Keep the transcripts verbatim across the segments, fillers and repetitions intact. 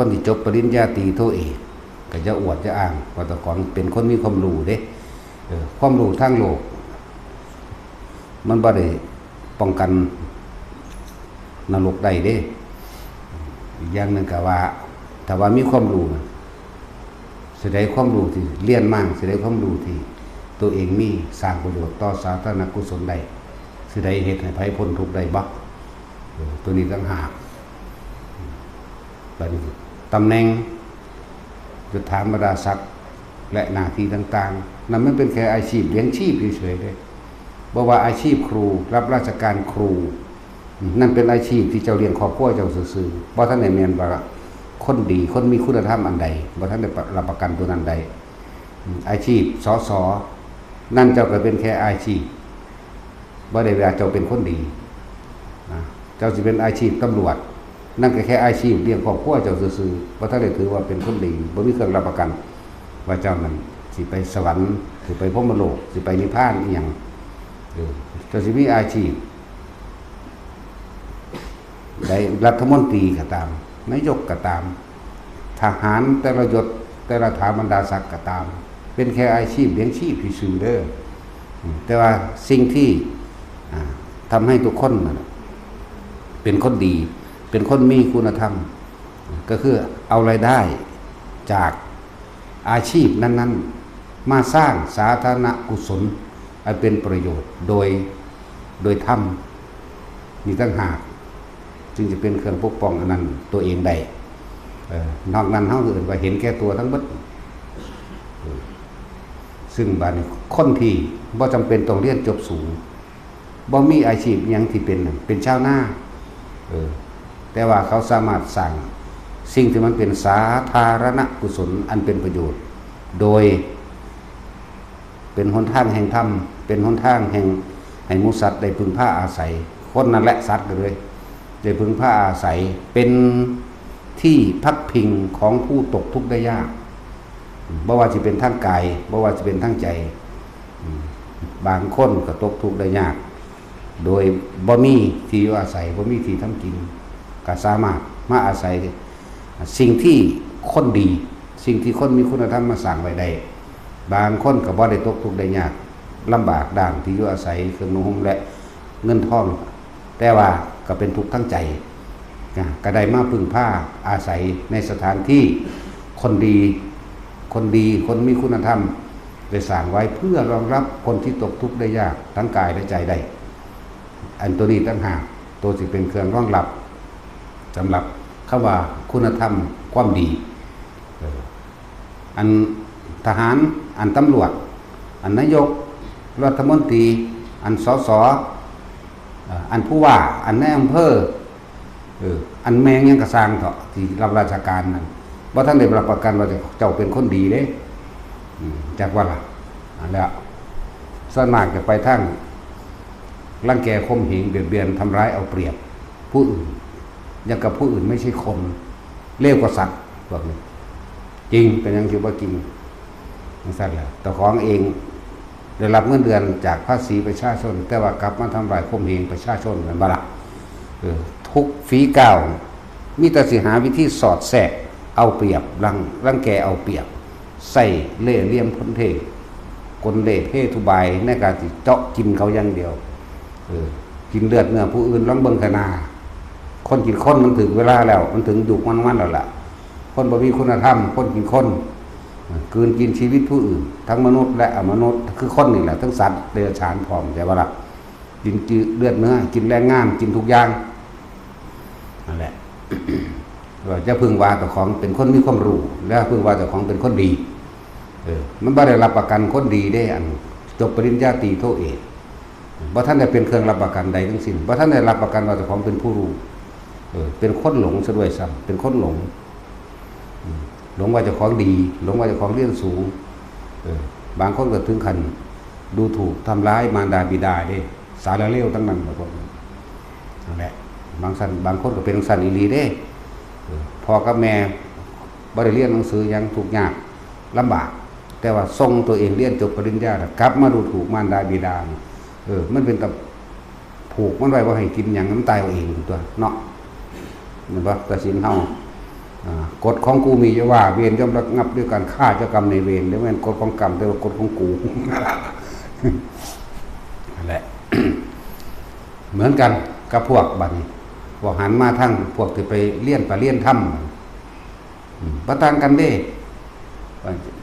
คนที่จบปริญญาตรีโทเอก ก็จะอวดจะอ้างว่าเจ้าของเป็นคนมีความรู้เด้ เออ ความรู้ทางโลก มันบ่ได้ป้องกันนรกได้เด้ อีกอย่างหนึ่งก็ว่า ถ้าว่ามีความรู้น่ะ สิได้ความรู้ที่เรียนมา สิได้ความรู้ที่ตัวเองมี สร้างประโยชน์ต่อสาธารณกุศลได้ สิได้เฮ็ดให้ไผพ้นทุกข์ได้บ่ เออ ตัวนี้ต่างหาก บัดนี้ตำแหน่ง ยศถาบรรดาศักดิ์ และหน้าที่ต่างๆ นั่นมันเป็นแค่อาชีพเลี้ยงชีพเฉยๆเด้ บ่ว่าอาชีพครู รับราชการครู นั่นเป็นอาชีพที่เจ้าเลี้ยงครอบครัวเจ้าซื่อๆ บ่ทันได้แม่นว่าคนดี คนมีคุณธรรมอันใด บ่ทันได้รับประกันตัวนั้นได้ อาชีพ สส นั่นเจ้าก็เป็นแค่อาชีพ บ่ได้ว่าเจ้าเป็นคนดีนะ เจ้าสิเป็นอาชีพตำรวจ นั่นก็แค่อาชีพเลี้ยงครอบครัวเจ้าซื่อๆ บ่ทันได้ถือว่าเป็นคนดี บ่มีเครื่องรับประกัน ว่าเจ้านั้นสิไปสวรรค์ สิไปพรหมโลก สิไปนิพพานอีหยัง เออ เจ้าสิมีอาชีพ ได้รัฐมนตรีก็ตาม นายกก็ตาม ทหารแต่ละยศ แต่ละถาบรรดาศักดิ์ก็ตาม เป็นแค่อาชีพเลี้ยงชีพซื่อๆเด้อ อืม แต่ว่าสิ่งที่ อ่า ทำให้ทุกคนน่ะเป็นคนดี เป็นคนมีคุณธรรม ก็คือเอารายได้จากอาชีพนั้นๆ มาสร้างสาธารณกุศล อันเป็นประโยชน์โดย โดยธรรม นี่ต่างหาก จึงจะเป็นเครื่องปกป้องอันนั้นตัวเองได้ เอ่อ นอกนั้นเฮาเอิ้นว่าเห็นแก่ตัวทั้งหมด เออ ซึ่งบัดนี้คนที่บ่จำเป็นต้องเรียนจบสูง บ่มีอาชีพอิหยังที่เป็นน่ะ เป็นชาวนา เออ แต่ว่าเขาสามารถสร้างสิ่งที่มันเป็นสาธารณกุศลอันเป็นประโยชน์ โดย เป็นหนทางแห่งธรรม เป็นหนทางแห่งให้หมู่สัตว์ได้พึ่งพาอาศัย คนนั่นแหละสัตว์ก็เลย ได้พึ่งพาอาศัย เป็นที่พักพิงของผู้ตกทุกข์ได้ยาก บ่ว่าสิเป็นทางกาย บ่ว่าสิเป็นทางใจ อืม บางคนก็ตกทุกข์ได้ยาก โดยบ่มีที่อยู่อาศัย บ่มีที่ทำกิน ก็สามารถมาอาศัยสิ่งที่คนดี สิ่งที่คนมีคุณธรรมมาสร้างไว้ได้ บางคนก็บ่ได้ตกทุกข์ได้ยาก ลำบากด้านที่อยู่อาศัย เครื่องนุ่งห่ม และเงินทอง แต่ว่าก็เป็นทุกข์ทั้งใจ นะ ก็ได้มาพึ่งพาอาศัยในสถานที่คนดี คนดี คนมีคุณธรรม ได้สร้างไว้เพื่อรองรับคนที่ตกทุกข์ได้ยากทั้งกายและใจได้ อันตัวนี้ต่างหาก ตัวสิเป็นเครื่องรองรับสำหรับคำว่าคุณธรรมความดี เออ อันทหาร อันตำรวจ อันนายกรัฐมนตรี อัน สส เอ่อ อันผู้ว่า อันนายอำเภอ เออ อันแม่งยังกระซางเถาะ ที่รับราชการนั่น บ่ทันได้รับประกันว่าเจ้าเป็นคนดีเด้ อืม จักว่าล่ะ อันแล้ว ส่วนมากจะไปทางรังแกข่มเหงเบียดเบียนทำร้ายเอาเปรียบผู้อื่น อย่างกับผู้อื่นไม่ใช่คน เลวกว่าสัตว์ พวกนี้ จริง เป็นหยังสิบ่จริง จังซั่นแหละ เจ้าของเองได้รับเงินเดือนจากภาษีประชาชน แต่ว่ากลับมาทำลายข่มเหงประชาชน แม่นบ่ล่ะ เออ ทุกฝีก้าว มีแต่สิหาวิธีสอดแทรก เอาเปรียบ รัง รังแกเอาเปรียบ ใส่เล่ห์เหลี่ยมพลเทพ กลเล่ห์เพทุบายในการสิเจาะกินเขาอย่างเดียว เออ กินเลือดเนื้อผู้อื่น ลองเบิ่งคะนา คนกินคนมันถึงเวลาแล้ว มันถึงยุคมันมันแล้วล่ะ คนบ่มีคุณธรรม คนกินคน กลืนกินชีวิตผู้อื่น ทั้งมนุษย์และอมนุษย์ คือคนนี่แหละ ทั้งสัตว์เดรัจฉานพร้อม ใช่บ่ล่ะ กินเลือดเนื้อ กินแรงงาน กินทุกอย่าง นั่นแหละ ว่าจะพึ่งว่าเจ้าของเป็นคนมีความรู้ แล้วพึ่งว่าเจ้าของเป็นคนดี เออ มันบ่ได้รับประกันคนดีเด้ อันจบปริญญาตรีโทเอก บ่ทันได้เป็นเครื่องรับประกันใดทั้งสิ้น บ่ทันได้รับประกันว่าเจ้าของเป็นผู้รู้ เออ เป็นคนหลงซะด้วยซ้ำ เป็นคนหลง อืม หลงว่าเจ้าของดี หลงว่าเจ้าของเรียนสูง เออ บางคนก็ถึงขั้นดูถูกทำร้ายมารดาบิดาเด้ สารเลวทั้งนั้นแหละพวกนี้ นั่นแหละ บางซั่น บางคนก็เป็นจั่งซั่นอีหลีเด้ เออ พ่อกับแม่บ่ได้เรียนหนังสือหยัง ทุกข์ยากลำบาก แต่ว่าส่งตัวเองเรียนจบปริญญาแล้วกลับมาดูถูกมารดาบิดานี่ เออ มันเป็นตาผูกมันไว้บ่ให้กินหยัง มันตายเอาเองตัวเนาะ แม่นบ่ ตัดสินเฮา อ่า กฎของกูมีอยู่ว่า เวรย่อมระงับด้วยการฆ่าเจ้ากรรมนายเวร แล้วแม่นกฎของกรรม แต่ว่ากฎของกู นั่นแหละ เหมือนกันกับพวกบัดนี้ พวกหันมาทางพวกที่ไปเรียนปริญญาธรรม อืม บ่ต่างกันเด้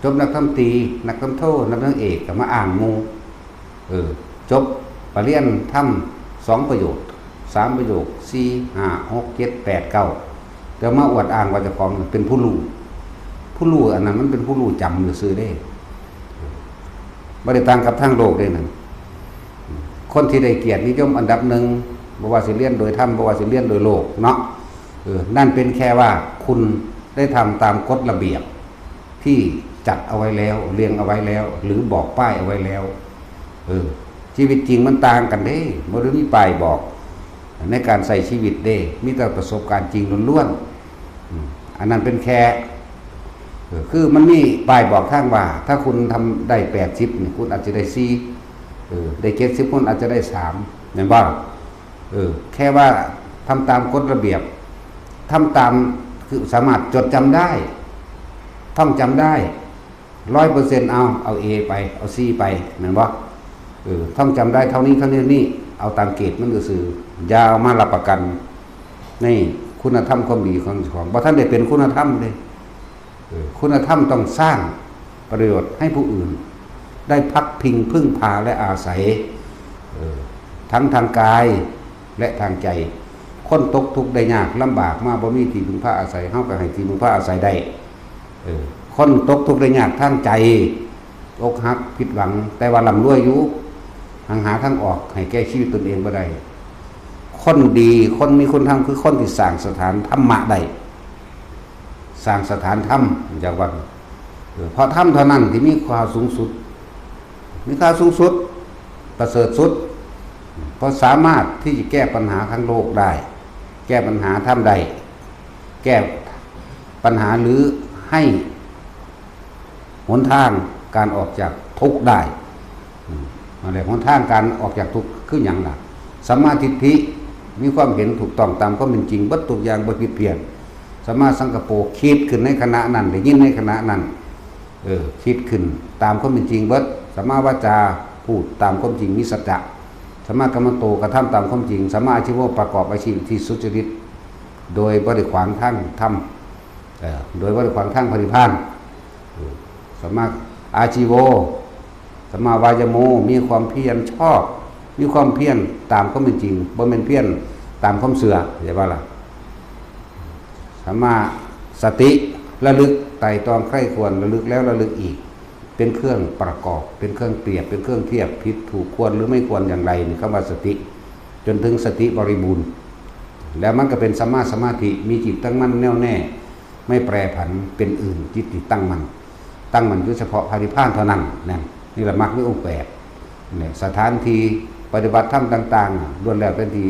จบนักธรรมตรี นักธรรมโท นักธรรมเอก ก็มาอ้างหมู่ เออ จบปริญญาธรรมสองประโยค สามประโยค สี่ ห้า หก เจ็ด แปด เก้า แต่มาอวดอ้างว่าเจ้าของเป็นผู้รู้ ผู้รู้อันนั้นมันเป็นผู้รู้จ๋ำซื่อๆเด้ บ่ได้ต่างกับทางโลกเด้นั่น คนที่ได้เกียรตินิยมอันดับหนึ่ง บ่ว่าสิเรียนโดยธรรม บ่ว่าสิเรียนโดยโลกเนาะ เออ นั่นเป็นแค่ว่าคุณได้ทำตามกฎระเบียบที่จัดเอาไว้แล้ว เรียงเอาไว้แล้ว หรือบอกป้ายเอาไว้แล้ว เออ ชีวิตจริงมันต่างกันเด้ บ่ได้มีป้ายบอก ในการใช้ชีวิตเด้ มีแต่ประสบการณ์จริงล้วนๆ อืม อันนั้นเป็นแค่ เออ คือมันมีป้ายบอกทางว่า ถ้าคุณทำได้แปดสิบนี่ คุณอาจจะได้สี่ เออ ได้เจ็ดสิบ คุณอาจจะได้สาม แม่นบ่ เออ แค่ว่าทำตามกฎระเบียบ ทำตาม คือสามารถจดจำได้ ท่องจำได้ ร้อยเปอร์เซ็นต์ เอา เอา A ไป เอา C ไป แม่นบ่ เออ ท่องจำได้เท่านี้ เท่านี้ นี่ เอาตามเกรดมันซื่อๆ อย่าเอามารับประกันในคุณธรรมความดีของเจ้าของ บ่ทันได้เป็นคุณธรรมเด้ เออ คุณธรรมต้องสร้างประโยชน์ให้ผู้อื่น ได้พักพิงพึ่งพาและอาศัย เออ ทั้งทางกายและทางใจ คนตกทุกข์ได้ยากลำบากมาบ่มีที่พึ่งพาอาศัย เฮาก็ให้ที่พึ่งพาอาศัยได้ เออ คนตกทุกข์ได้ยากทางใจ อกหักผิดหวัง แต่ว่าร่ำรวยอยู่ หังหาทางออกให้แก่ชีวิตตนเองบ่ได้ คนดี คนมีคุณธรรม คือคนที่สร้างสถานธรรมะได้ สร้างสถานธรรม จากว่า เออ เพราะธรรมเท่านั้นที่มีค่าสูงสุด มีค่าสูงสุด ประเสริฐสุด เพราะสามารถที่จะแก้ปัญหาทั้งโลกได้ แก้ปัญหาธรรมได้ แก้ปัญหาหรือให้หนทางการออกจากทุกข์ได้ อืม นั่นแหละ หนทางการออกจากทุกข์คือหยังล่ะ สัมมาทิฏฐิ มีความเห็นถูกต้องตามความเป็นจริงเบิดทุกอย่าง บ่ผิดเพี้ยน สัมมาสังกัปโป คิดขึ้นในขณะนั้น ได้ยินในขณะนั้น เออ คิดขึ้นตามความเป็นจริงเบิด สัมมาวาจา พูดตามความจริง มีสัจจะ สัมมากัมมันโต กระทำตามความจริง สัมมาอาชีโว ประกอบอาชีพที่สุจริต โดยบ่ได้ขวางทางธรรม เออ โดยบ่ได้ขวางทางพระนิพพาน เออ สัมมาอาชีโว สัมมาวายโม มีความเพียรชอบ มีความเพียรตามความเป็นจริง บ่แม่นเพียรตามความเชื่อ เข้าใจบ่ล่ะ สัมมาสติ ระลึกไตร่ตรองใคร่ครวญ ระลึกแล้วระลึกอีก เป็นเครื่องประกอบ เป็นเครื่องเปรียบ เป็นเครื่องเทียบ ผิดถูกควรหรือไม่ควรอย่างไร นี่คำว่าสติ จนถึงสติบริบูรณ์ แล้วมันก็เป็นสัมมาสมาธิ มีจิตตั้งมั่นแน่วแน่ ไม่แปรผันเป็นอื่น จิตที่ตั้งมั่น ตั้งมั่นอยู่เฉพาะพระนิพพานเท่านั้น นั่น นี่แหละมรรคมีองค์แปด เนี่ย สถานที่ปฏิบัติธรรมต่างๆ ล้วนแล้วเป็นที่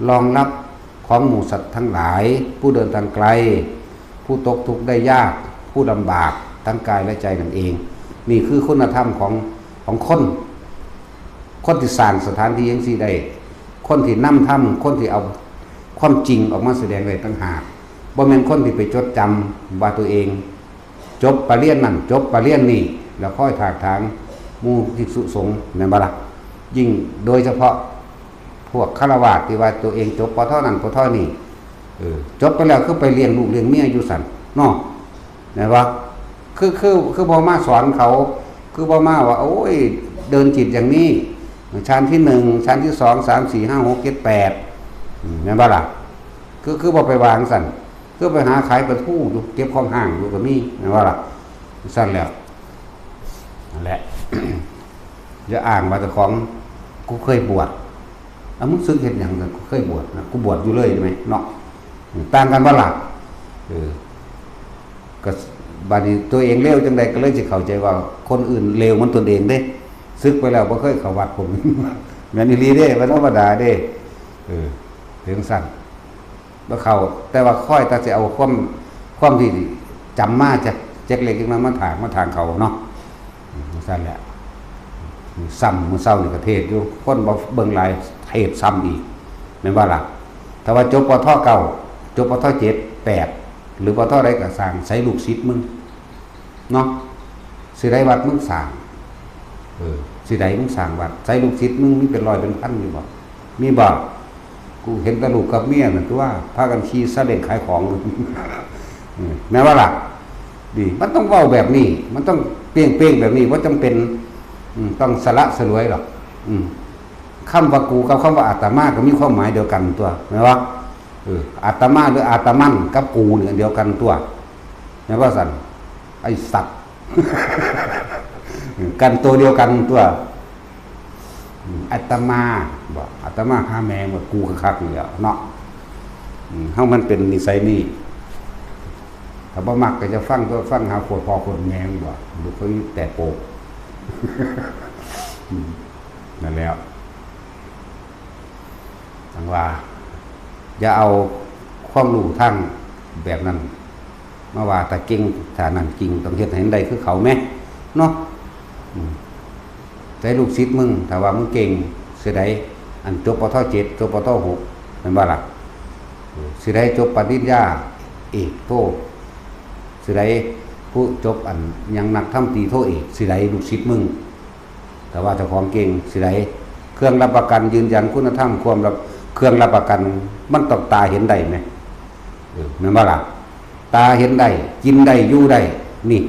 รองรับของหมู่สัตว์ทั้งหลาย ผู้เดินทางไกล ผู้ตกทุกข์ได้ยาก ผู้ลำบากทั้งกายและใจนั่นเอง นี่คือคุณธรรมของ ของคน คนที่สร้างสถานที่จั่งซี้ได้ คนที่นำธรรม คนที่เอาความจริงออกมาแสดงได้ต่างหาก บ่แม่นคนที่ไปจดจำว่าตัวเองจบปริญญานั้น จบปริญญานี้ แล้วคอยถากถางหมู่ภิกษุสงฆ์ แม่นบ่ล่ะ ยิ่งโดยเฉพาะพวกฆราวาสที่ว่าตัวเองจบ ป.ท. นั้น ป.ท. นี้ เออ จบไปแล้วคือไปเลี้ยงลูกเลี้ยงเมียอยู่ซั่นเนาะ แม่นบ่ คือ คือ คือบ่มาสอนเขา คือบ่มาว่า โอ้ย เดินจิตอย่างนี้ ฌานที่หนึ่ง ฌานที่สอง สาม สี่ ห้า หก เจ็ด แปด อืม แม่นบ่ล่ะ คือ คือบ่ไปวางซั่น คือไปหาขายปลาทูอยู่ เก็บของห้างอยู่ก็มี แม่นบ่ล่ะ ซั่นแล้ว นั่นแหละ อย่าอ้างว่าเจ้าของ กูเคยบวช อ่ะ มึงสึกเฮ็ดหยัง กูเคยบวชนะ กูบวชอยู่เลยใช่ไหมเนาะ ต่างกันบ่ล่ะ เออ ก็บัดนี้ตัวเองเลวจั่งใดก็เลยสิเข้าใจว่าคนอื่นเลวเหมือนตนเองเด้ สึกไปแล้วบ่เคยเข้าวัดผม แม่นอีหลีเด้ บ่ธรรมดาเด้ เออ ถึงซั่น บ่เข้า แต่ว่าคอยแต่สิเอาความ ความที่จำมาจากจักเล็กจักน้อยมาถาก มาถางเขาเนาะ อืม ซั่นแหละ ซ้ำมื้อเช้านี่ก็เทศน์อยู่ คนบ่เบิ่งหลาย เทศน์ซ้ำอีก แม่นบ่ล่ะ ถ้าว่าจบ ป.ท. เก้า จบ ป.ท. เจ็ด แปด หรือปตทใดก็สร้าง ใสลูกศิษย์มึงเนาะ สิได้วัดมึงสร้าง เออ สิได้มึงสร้างวัด ใสลูกศิษย์มึงมีเป็นร้อยเป็นพันอยู่บ่ มีบ่ กูเห็นแต่ลูกกับเมียนั่นตัว พากันขี่ซาเล้งขายของ เออ แม่นบ่ล่ะ นี่ มันต้องเว้าแบบนี้ มันต้องเปล่งๆแบบนี้ บ่จำเป็น อืม ต้องสละสลวยหรอก อืม คำว่ากูกับคำว่าอาตมาก็มีความหมายเดียวกันตัว แม่นบ่ เออ อาตมาหรืออาตมันกับกูนี่อันเดียวกันตัว แม่นบ่ซั่น ไอ้สัตว์ กันตัวเดียวกันตัว อืม อาตมา บ่ อาตมาหาแม่ง บ่ กูคักๆนี่แหละเนาะ อืม เฮามันเป็นนิสัยนี้ ถ้าบ่มักก็จะฟังตัว ฟังหาโคตรพ่อโคตรแม่ง บ่ ลูกเขาแต่โปก อืม นั่นแหละ จั่งว่า อย่าเอาความรู้ทางแบบนั้น มาว่าถ้าเก่ง ถ้านั่นจริง ต้องเฮ็ดให้มันได้คือเขาแหม เนาะ อืม แต่ลูกศิษย์มึง ถ้าว่ามึงเก่ง สิได้ อันจบ ปตท เจ็ด จบ ปตท หก แม่นบ่ล่ะ เออ สิได้จบปริญญาเอกโท สิได้ผู้จบอันหยังนักธรรมตรีโทเอก สิได้ลูกศิษย์มึง แต่ว่าเจ้าของเก่ง สิได้ เครื่องรับประกันยืนยันคุณธรรม ความรับ เครื่องรับประกัน มันต้องตาเห็นได้แหม เออ แม่นบ่ล่ะ ตาเห็นได้ กินได้ อยู่ได้ นี่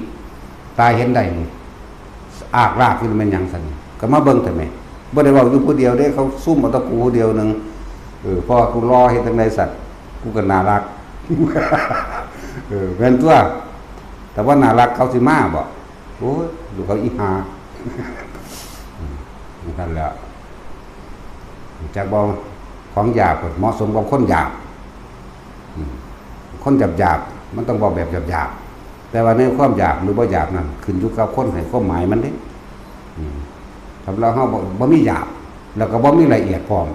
ตาเห็นได้นี่ อากลากนี่มันหยังซั่นนี่ ก็มาเบิ่งแต่แหม บ่ได้เว้าอยู่ผู้เดียวเด้ เขาซุ่มเอาแตะกูผู้เดียวหนึ่ง เออ เพราะว่ากูหล่อเฮ็ดจั่งใดสัตว์ กูก็น่ารัก เออ แม่นตัว แต่ว่าน่ารักเขาสิมาบ่ โอ้ย ดูเขาอีหา อืม นั่นแหละ จักบ่ ของหยาบก็เหมาะสมกับคนหยาบ อืม คนหยาบๆ มันต้องเว้าแบบหยาบๆ แต่ว่าในความหยาบหรือบ่หยาบนั่น ขึ้นอยู่กับคนให้ความหมายมันเด้ อืม สำหรับเฮาบ่ บ่มีหยาบ แล้วก็บ่มีละเอียดพร้อม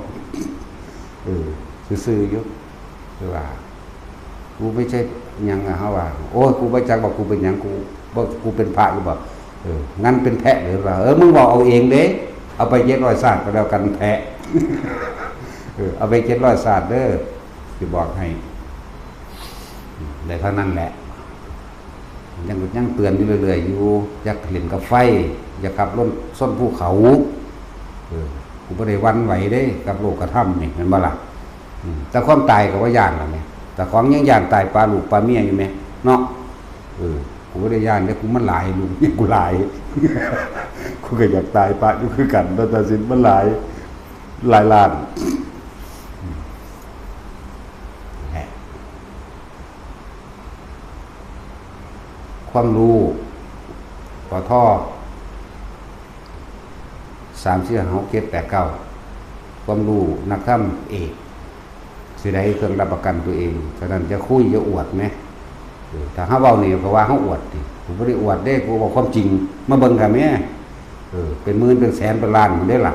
เออ ซื่อๆ อยู่ คือว่า กูไม่ใช่หยังอะ เฮาว่า โอ้ย กูบ่จักว่ากูเป็นหยัง กูบ่ กูเป็นพระหรือบ่ เออ งั้นเป็นแพะหรือเปล่า เออ มึงบอกเอาเองเด้ เอาไปเจ็ดร้อยชาติก็แล้วกันแพะ เออ เอาไปเจ็ดร้อยชาติเด้อ สิบอกให้ ได้เท่านั้นแหละ ยัง ยังเตือนอยู่เรื่อยๆ อยู่ อย่าเล่นกับไฟ อย่าขับรถชนภูเขา เออ กูบ่ได้หวั่นไหวเด้ กับโลกธรรมนี่ แม่นบ่ล่ะ อืม แต่ความตายก็บ่ย้านล่ะแหม แต่ของยังย้านตายปาลูกปาเมียอยู่แหม เนาะ เออ กูบ่ได้ย้านเด้ กูมันหลาย ลูกเมียกูหลาย กูก็อยากตายปะอยู่คือกัน แต่ตัดสินมันหลาย หลายล้าน อืม แหละ ความรู้ ปท สาม สี่ ห้า หก เจ็ด แปด เก้า ความรู้นักธรรมเอก สิได้เครื่องรับประกันตัวเอง ฉะนั้นจะคุยจะอวดแหม เออ ถ้าเฮาเว้านี่ก็ว่าเฮาอวดติ กูบ่ได้อวดเด้ กูเว้าความจริง มาเบิ่งกันแหม เออ เป็นหมื่นเป็นแสนเป็นล้านหมดเด้ล่ะ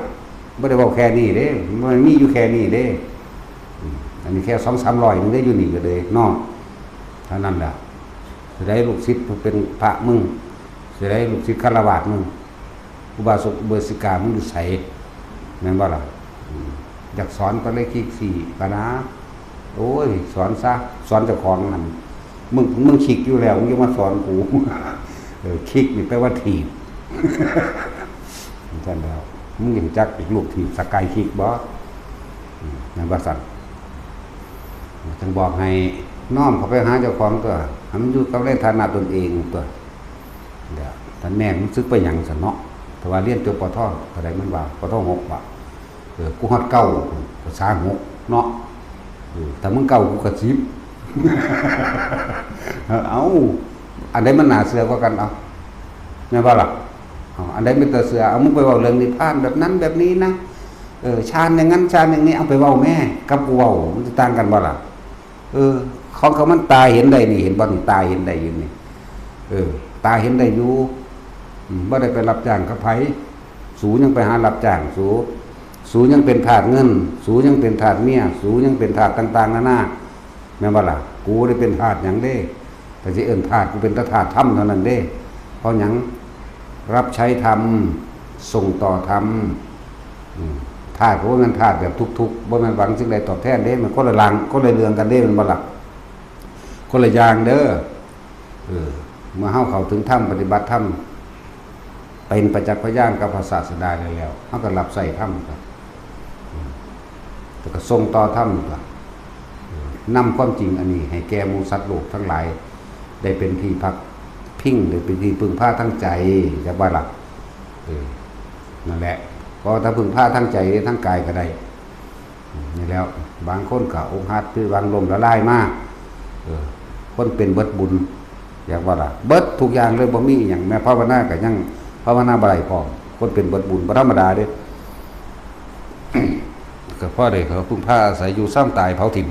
บ่ได้เว้าแค่นี้เด้ มันมีอยู่แค่นี้เด้ อืม อันนี้แค่สองสามร้อยนึงได้อยู่นี่ก็เลยเนาะ เท่านั้นแหละ สิได้ลูกศิษย์ผู้เป็นพระมึง สิได้ลูกศิษย์ฆราวาสมึง อุบาสกอุบาสิกามึงอยู่ไส แม่นบ่ล่ะ อืม อยากสอนก็เลยคลิกสี่ก็นะ โอ้ย สอนซะ สอนเจ้าของนั่น มึง มึงคลิกอยู่แล้ว มึงจะมาสอนกู เออ คลิกนี่แปลว่าถีบ ท่านแล้ว มึงยังจักอีกลูกถีบสกายคลิกบ่ อืม นั่นว่าสั่น จังบอกให้น้อมเข้าไปหาเจ้าของตัว ให้มันอยู่กับในฐานะตนเองตัว เดี๋ยว ท่านแม่มันซึกไปหยังซั่นเนาะ แต่ว่าเรียนจบ ปท เท่าใดมันว่า ปท หก ว่ะ เออ กูฮอดเก้า ภาษาหก เนาะ เออ ถ้ามึงเก้า กูก็สิบ เอ้า อันใดมันน่าเชื่อกว่ากัน เอา แม่นบ่ล่ะ เอา อันใดเป็นตาเชื่อ เอา มึงไปเว้าเรื่องนิพพานแบบนั้นแบบนี้นะ เออ ฌานอย่างนั้นฌานอย่างนี้ เอาไปเว้าแม่ กับกูเว้า มันจะต่างกันบ่ล่ะ เออ ของเขามันตาเห็นได้นี่ เห็นบ่นี่ ตาเห็นได้อยู่นี่ เออ ตาเห็นได้อยู่ อืม บ่ได้ไปรับจ้างกับไผ สูยังไปหารับจ้าง สู สูยังเป็นทาสเงิน สูยังเป็นทาสเมีย สูยังเป็นทาสต่างๆ นานา แม่นบ่ล่ะ กูบ่ได้เป็นทาสหยังเด้ แต่สิเอิ้นทาส กูเป็นแต่ทาสธรรมเท่านั้นเด้ เพราะหยัง รับใช้ธรรม ส่งต่อธรรม อืม ทาสก็บ่แม่นทาสแบบทุกข์ๆ บ่แม่นหวังสิ่งใดตอบแทนเด้ มันคนละเรื่อง คนละเรื่องกันเด้ แม่นบ่ล่ะ คนละอย่างเด้อ เออ เมื่อเฮาเข้าถึงธรรม ปฏิบัติธรรม เป็นประจักษ์พยานกับพระศาสดาได้แล้ว เฮาก็รับใช้ธรรม แล้วก็ส่งต่อธรรม นำความจริงอันนี้ให้แก่หมู่สัตว์โลกทั้งหลาย ได้เป็นที่พักพิง ได้เป็นที่พึ่งพาทางใจ จักว่าล่ะ เออ นั่นแหละ เพราะว่าถ้าพึ่งพาทางใจ ทางกายก็ได้ นี่แล้ว บางคนก็อกหัก คือวางล้มละลายมา เออ คนเป็นเบิดบุญ อยากว่าล่ะ เบิดทุกอย่างเลย บ่มีอหย่าง แม้ภาวนาก็ยังภาวนาบ่ได้พร้อม คนเป็นเบิดบุญ บ่ธรรมดาเด้ ก็พอได้เขาพึ่งพาอาศัยอยู่ ซ้ำตายเผาถิ่ม